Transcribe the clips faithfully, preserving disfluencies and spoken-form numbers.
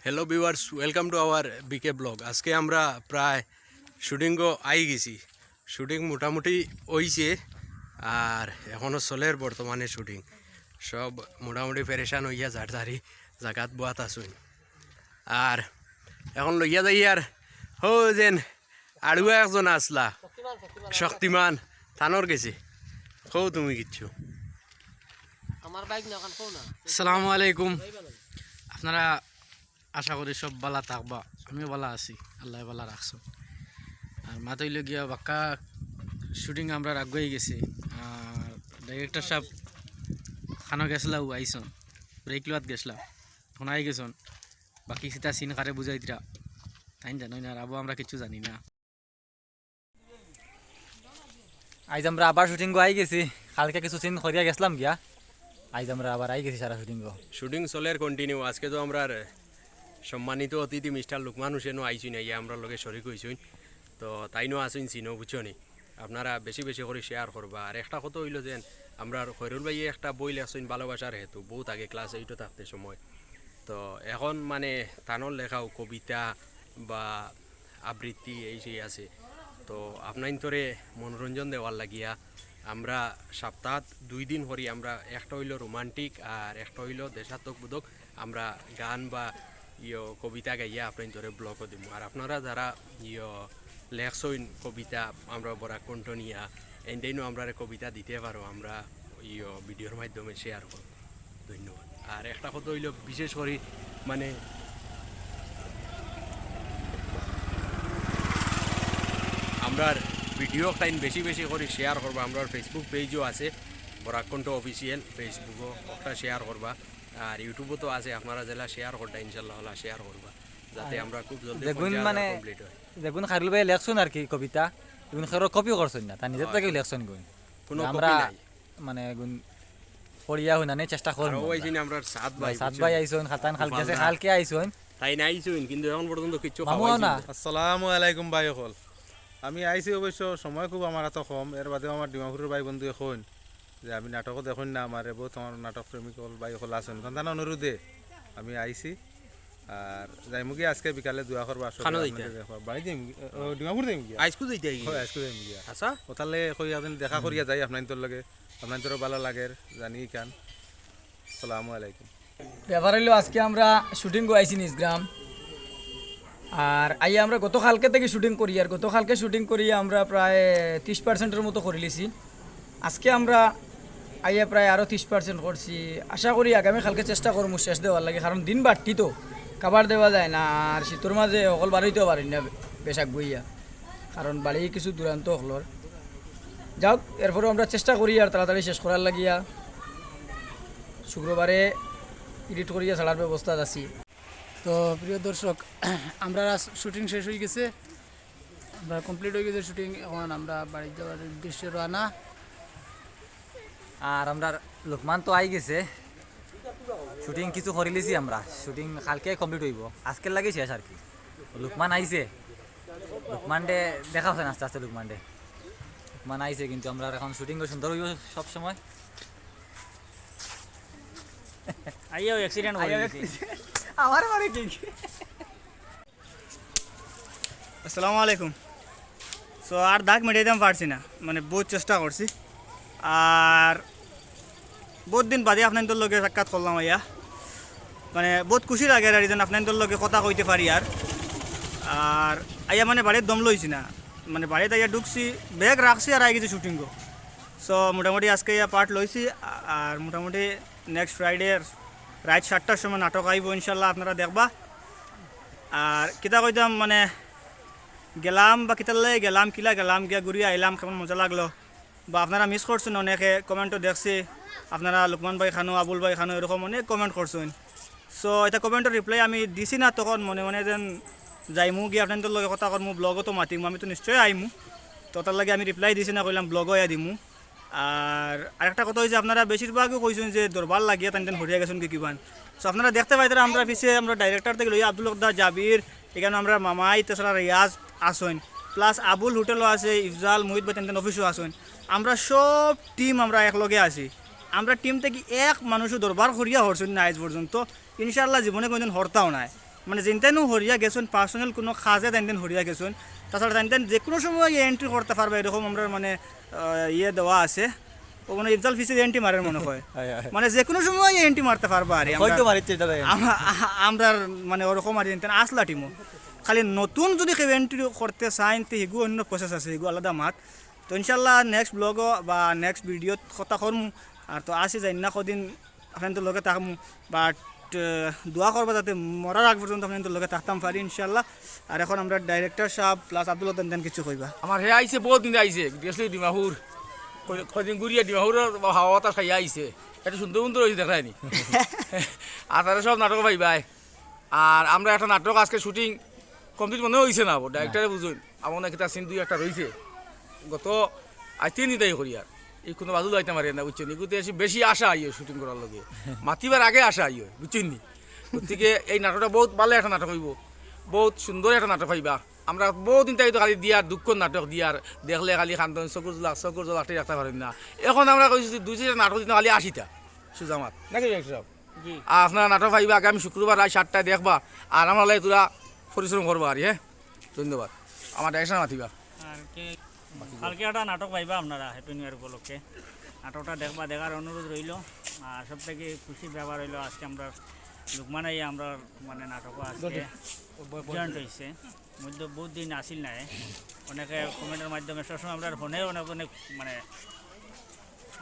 Hello viewers, welcome to our বিকে ব্লগ। আজকে আমরা প্রায় শুটিংও আই গেছি। শুটিং মোটামুটি অইছে, আর এখনও চলের বর্তমানে শুটিং। সব মোটামুটি পেরেশান অইয়া যার যারি জাগাত বওয়াত আছইন। আর এখন লইয়া যাইয়ার হউ যেন আড়ুয়া একজন আছলা, শক্তিমান, তানর গেছে। কও তুমি কিচ্ছু। আমার বাইক না, এখন কও না। আসসালামু আলাইকুম। আপনারা আশা করি সব বালা থাকবা, আমিও বালা আছি, আল্লায় বালা রাখছইন। আর মাত অইলো গিয়া বাক্কা শুটিং আমরার আগুয়াই গেছে। আর ডাইরেক্টর সাব খানো গেছলা, ও আইছইন, ব্রেক লওয়াত গেছলা, এখন আই গেছইন। বাকি কিতা সিন কারে বুঝাইতরা, তাইন জানইন, আর আবু আমরা কিচ্ছু জানি না। আইজ আমরা আবার শুটিংও আই গেছি। কালকে কিছু সিন করিয়া গেছলাম গিয়া, আইজ আমরা আবার আই গেছি সারা শুটিংও। শুটিং চলের কন্টিনিউ। আজকে তো আমরার সম্মানিত অতিথি মিস্টার লুকমান হোসেনও আইছইন, আইয়া আমরার লগে শরিক অইছইন। তো তাইনও আছইন সিনো, বুঝছো নি? আপনারা বেশি বেশি করি শেয়ার করবা। আর একটা কথা অইলো যেন আমরার খয়রুল ভাইয়ে একটা বই লেখছইন ভালোবাসার হেতু, বউত আগে ক্লাস এইটো থাকতে সময়। তো এখন মানে তানর লেখাও কবিতা বা আবৃত্তি এই সেই আছে। তো আপনাইন্তরে মনোরঞ্জন দেওয়ার লাগিয়া আমরা সপ্তাহত দুই দিন করি, আমরা একটা অইলো রোমান্টিক আর একটা অইলো দেশাত্মকবোধক। আমরা গান বা ইয়ো কবিতা গাইয়া আপনাইন্তরে ব্লগও দিমু। আর আপনারা যারা ইয়ো লেখছইন কবিতা, আমরা বরাক কণ্ঠ নিয়া, এন্ডেইনও আমরারে কবিতা দিতে পারো, আমরা ইয়ো ভিডিওর মাধ্যমে শেয়ার করব। ধন্যবাদ। আর একটা কথা অইলো, বিশেষ করি মানে আমরার ভিডিও টাইন বেশি বেশি করি শেয়ার করবা। আমরার Facebook পেজও আছে, বরাক কণ্ঠ অফিসিয়াল, Facebook-ও একটা শেয়ার করবা। আর YouTube-ও তো আছে, আপনারা যেলা শেয়ার করতা ইনশাল্লাহ ওলা শেয়ার করবা, যাতে আর আমরা খুব জলদি যেগুন পঞ্চাশ হাজার মানে complete হয়। যেগুন খায়রুল ভাইয়ে লেখছইন আর কি কবিতা, এগুন কেউর কপি করছইন না, তার নিজের হ্যাঁ, থাকি লেখছইন গুন। কোনো আমরা কপি নাই। মানে এগুন করিয়া হুনানি চেষ্টা করমু আর ওই আমরা। যে আমরার সাত ভাই, সাত বুঝছো? ভাই আইছইন, খাতান খাল গেছে, গোপাল দা। কালকে আইছইন। তাইন আইছইন, কিন্তু এখন পর্যন্ত কিচ্ছু মামু খাওয়াইছইন না। না। আসসালামু আলাইকুম ভাই অকল। আমি আইছি অবশ্য, সময় খুব আমার এত কম, এর বাদেও আমার ডিমাপুরের ভাই বন্ধু এখন যে আমি নাটকও দেখইন না আমারে, বউত আমার নাটক প্রেমিক অকল ভাই অকল আছইন, তান তান অনুরোধে আমি আইছি। আর যাইমুগি আজকে বিকালে, দোয়া করবা সবে, খানো যাইতা? আপনাদের দেখবা। বাড়ি যাইমুগি, ও, ডিমাপুর যাইমুগি। আইজকু যাইতা কি? হয়, আইজকু যাইমুগি। আচ্ছা। ওতালে কই একদিন দেখা করিয়া যাই আপনাইন্তর লগে, আপনাইন্তরও ভালা লাগের, জানি ইখান। আসসালামু আলাইকুম। ব্যাপার অইলো, আজকে আমরা শুটিংও আইছি নিজ গ্রাম। আর আইয়া আমরা গতকালকে থাকি শুটিং করি, আর গতকালকে শুটিং করি আমরা প্রায় ত্রিশ পার্সেন্টর মতো করিলিছি। আজকে আমরা আইয়া প্রায় আরও ত্রিশ পার্সেন্ট করছি। আশা করি আগামী কালকে চেষ্টা করমু শেষ দেওয়ার লাগি, কারণ দিন বাড়তি তো, কাবার দেওয়া যায় না। আর শীতর মাঝে হকল বারইতেও পারইন না বেশ আগুয়াইয়া, কারণ বাড়ি কিছু দূরান্ত হকলর। যাউক, এরপরেও আমরা চেষ্টা করি আর তাড়াতাড়ি শেষ করার লাগিয়া। শুক্রবারে এডিট করিয়া ছাড়ার ব্যবস্থাত আছি। তো প্রিয় দর্শক, আমরার আজ শুটিং শেষ অই গেছে, আমরা কমপ্লিট অই গেছে শুটিং। এখন আমরা বাড়ি যাওয়ার উদ্দেশ্যে রওনা। আর আমরার লুকমান তো আই গেছে, শুটিং কিছু করিলিছি আমরা, শুটিং কালকে কমপ্লিট অইবো, আজকের লাগি শেষ আর কি। লুকমান আইছে, লুকমানরে দেখা অইছে না আস্তে আস্তে লুকমানরে। লুকমান আইছে, কিন্তু আমরার এখন শুটিংও সুন্দর অইবো সব সময়। আইয়াও অ্যাক্সিডেন্ট করে আইয়াও গেছে। অ্যাক্সিডেন্ট। আমার মারে কি? আসসালামু আলাইকুম। সো আর দাগ মিটাইতাম পারছি না, মানে বউত চেষ্টা করছি। আর বউত দিন বাদে আপনাইন্তর লগে সাক্ষাৎ করলাম আইয়া, মানে বউত খুশি লাগের আর যেন আপনাইন্তর লগে কথা কইতে পারি আর। আর আইয়া মানে বাড়িত দম লইছি না, মানে বাড়িত আইয়া ঢুকছি, ব্যাগ রাখছি আর আই গেছি শুটিংও। সো মোটামুটি আজকে ইয়া পার্ট লইছি, আ-, আর মোটামুটি নেক্সট ফ্রাইডে রাইত সাতটার সময় নাটক আইবো, ইনশাল্লাহ আপনারা দেখবা। আর কিতা কইতাম, মানে গেলাম বা কিতার লাগি গেলাম, কিলা গেলাম, গিয়া ঘুরিয়া আইলাম, কেমন মজা লাগলো, বা আপনারা মিস করছইন অনেকে, কমেন্টও দেখছি আপনারা লুকমান ভাই খানো, আবুল ভাই খানো, এরকম অনেক কমেন্ট করছইন। সো এটা কমেন্টর রিপ্লাই আমি দিছি না, তখন মনে মনে যেন যাইমু গিয়া আপনাইন্তর লগে কথা করমু, ব্লগও তো মাতিমু, আমি তো নিশ্চয়ই আইমু। তো তার লাগি আমি রিপ্লাই দিছি না, কইলাম ব্লগও আইয়া দিমু। আর আরেকটা কথা অইছে, আপনারা বেশিরভাগই কইছইন যে দরবার লাগিয়া তাইন তাইন হরিয়া গেছইন কি কিবান। সো আপনারা দেখতে পাইতারা আমরা পিছে আমরা ডাইরেক্টর থাকি লইয়া আব্দুল হক দা, জাবির, এখানো আমরার মামাই, তাছাড়া রিয়াজ আছইন, প্লাস আবুল হোটেলও আছে, ইফজাল, মুহিত ভাই, তাইন তাইন অফিসও আছইন। আমরা সব টিম আমরা একলগে আছি। আমরা টিম থাকি এক মানুষও দরবার করিয়া হরছইন না আইজ পর্যন্ত, ইনশাআল্লাহ জীবনে কোনোদিন হরতাও নায়। মানে যেইন তাইনও হরিয়া গেছইন, পার্সোনাল কোনো কাজে তাইন তাইন হরিয়া গেছইন, তাছাড়া তাইন তাইন যে কোনো সময় এন্ট্রি করতা পারবা, এরকম আমরার মানে আহ, ইয়ে দেওয়া আছে। ও মানে ইফজাল ফিসে এন্ট্রি মারের মনে হয়। মানে যে কোনো সময় এন্ট্রি মারতা পারবা আর কি। আমরার মানে ওরকম আর কি, আসলা টিমও। খালি নতুন যদি কেউ এন্ট্রি করতে চাইন, তে হিগু অন্য প্রসেস আছে, হিগু আলাদা মাত। তো ইনশাল্লাহ নেক্সট ব্লগও বা নেক্সট ভিডিওত কথা করমু। আর তো আসি যাইন না কদিন আপনাইনতর লগে থাকমু, বাট দোয়া করবা যাতে মরার আগ পর্যন্ত আপনাইনতর লগে থাকতাম পারি ইনশাল্লাহ। আর এখন আমরার ডাইরেক্টর সাব প্লাস আব্দুল তাইন তাইন কিছু কইবা। আমার হে আইছে, বহুত দিন আইছে, গেছিল ডিমাপুর, কয়-, কয়দিন ঘুরিয়া ডিমাপুরর হাওয়া বাতাস খাইয়া আইছে, এটা সুন্দর সুন্দর হয়েছে, দেখায়নি। আর তারা সব নাটক পাইবায়। আর আমরা একটা নাটক আজকে শুটিং কমপ্লিট মনে হইছে না, ডাইরেক্টরে বুঝুন, আমার মনে হয় একটা সিন দুই একটা রইছে। গত আজ তিন দিন তাই করি আর এই কোনো বাদুল আইতে পারে না, বুঝছেন? এগুতে এসে বেশি আশা আইও শুটিং করার লগে, মাতিবার আগে আশা আইও, বুঝছেন নি? গতিকে এই নাটকটা বহুত ভালো একটা নাটক হইব, বহুত সুন্দর একটা নাটক পাইবা। আমরা বহুত দিন তাই তো খালি দিয়ার দুঃখ নাটক দিয়ার, দেখলে খালি কান্দন, চকুর জল, চকুর জল আটকে রাখতে পারেন না। এখন আমরা কইছি দুই চারটা নাটক দিতে খালি আশিটা সুজামাত, নাকি ডাইরেক্টর সাহেব? জি। আর আপনারা নাটক পাইবা আগামী শুক্রবার রাত সাতটায় দেখবা। আর আমরা লাই তোরা পরিশ্রম করবা আর, হ্যাঁ, ধন্যবাদ। আমার ডাইরেকশন মাতিবা। আর কে, কালকে একটা নাটক পাইবা আপনারা হ্যাপি নিউ ইয়ার উপলক্ষে। নাটকটা দেখবা, দেখার অনুরোধ রইল। আর সব থেকে খুশির ব্যাপার হইলো আজকে আমরা লুকমান আইয়া আমরা মানে নাটকও আজকে জয়েন্ট হইছে। মধ্যে বহুত দিন আসিল না, অনেকে কমেন্টের মাধ্যমে সবসময় আমরা ফোনে অনেক অনেক মানে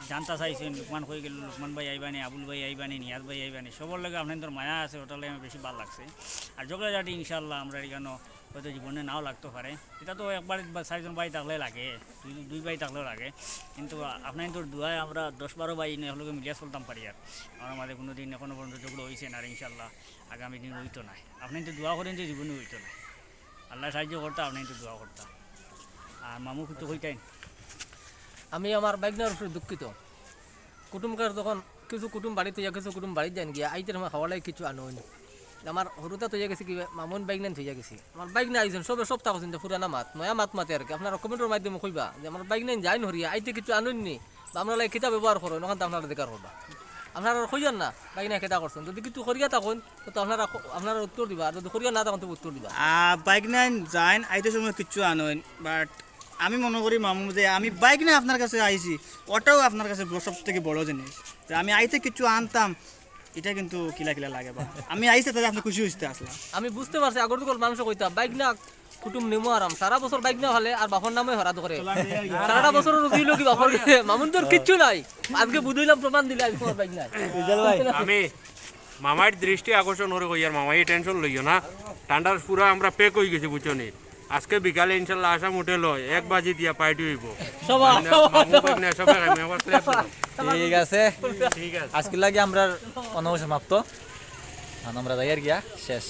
জানতা চাইছেন, লুকমান কই গেল, লুকমান ভাই আইবানি, আবুল ভাই আইবানি, নিয়াজ ভাই আইবানি, সবার লগে আপনাইনতর মায়া আছে, ওটার লাগি আমার বেশি ভালো লাগছে। আর ঝগড়াঝাটি ইনশাল্লাহ আমরা এখানে হয়তো জীবনে নাও লাগতে পারে, এটা তো একবার বা চারজন ভাই থাকলে লাগে, দুই দুই ভাই থাকলেও লাগে, কিন্তু আপনাইনতর দোয়ায় আমরা দশ বারো ভাই ইনে হলকে মিলিয়া চলতাম পারি। আর আমার মাঝে কোনো দিন এখনো পর্যন্ত ঝগড়া হইছে না, আর ইনশাল্লাহ আগামী দিন হইতো না। আপনাইনতর দোয়া করেন যে জীবনে হইতো না, আল্লাহ সাহায্য করতা, আপনাইনতর দোয়া করতা। আর মামু কিছু কইতাইন? আমি আমার বাইগনার উপরে দুঃখিত। কুটুমকার যখন কিছু কুটুম বাড়িত থইয়া কিছু কুটুম বাড়িত যাইন গিয়া, আইতে সময় খাওয়ালাই কিছু আনইন। আমার হুরুতা থইয়া গেছি কি, মামুন বাইগনাইন থইয়া গেছি। আমার বাইগনা আইছেন, সবে সব থাকছেন, যে পুরানা মাত, নয়া মাত মাতে আর কি। আপনারা কমেন্টর মাধ্যমে কইবা যে আমার বাইগনাইন যাইন হরিয়া, আইতে কিছু আনইন নি, বা আমরা লাই কিতা ব্যবহার করইন, ওখান তো আপনারা দেখার করবা। আপনারা আর কইয়ার না, বাইগনায় কিতা করছেন। যদি কিছু করিয়া থাকইন, তো আপনারা ক-, আপনারা উত্তর দিবা, আর যদি করিয়া না থাকইন, তো উত্তর দিবা। আহ, বাইগনাইন যাইন, আইতে সময় কিচ্ছু আনইন, বাট আমি মনে করি মামু যে আমি বাইগনায় আপনার কাছে আইছি, ওটাও আপনার কাছে ব-, সব থেকে বড় জিনিস। যে আমি আইতে কিছু আনতাম, এটা কিন্তু কিলা কিলা লাগে বা। আমি আইছি তাতে আপনি খুশি হইতে আসলাম। আমি বুঝতে পারছি, আগর যুগর মানুষে কইতা, বাইগনা কুটুম নিমো আরাম, সারা বছর বাইগনা হলে আর বাপর নামে হরাদ করে। সারাটা বছর রুজি হইলো কি বাপর কাছে? মামুন তোর কিচ্ছু নাই। আজকে বুঝাইলাম, প্রমাণ দিলে আজকে আমার বাইগনা। আমি মামার দৃষ্টি আকর্ষণ করে কই, আর মামাই টেনশন লইও না, ঠান্ডার পুরা আমরা প্যাক হয়ে গেছি, বুঝছো নি? আজকে বিকালে ইনশাল্লাহ আসাম হোটেল হয়, এক বাজি দিয়া পার্টি হইব। সবাই। মানে, মামু বাইগনা সবাই খাইমু, আবার ক্ল্যাপ দিলাম। ঠিক আছে, ঠিক আছে। আজকে লাগি আমরা অনবসমাপ্ত। এখন আমরা যাই আর গিয়া, শেষ।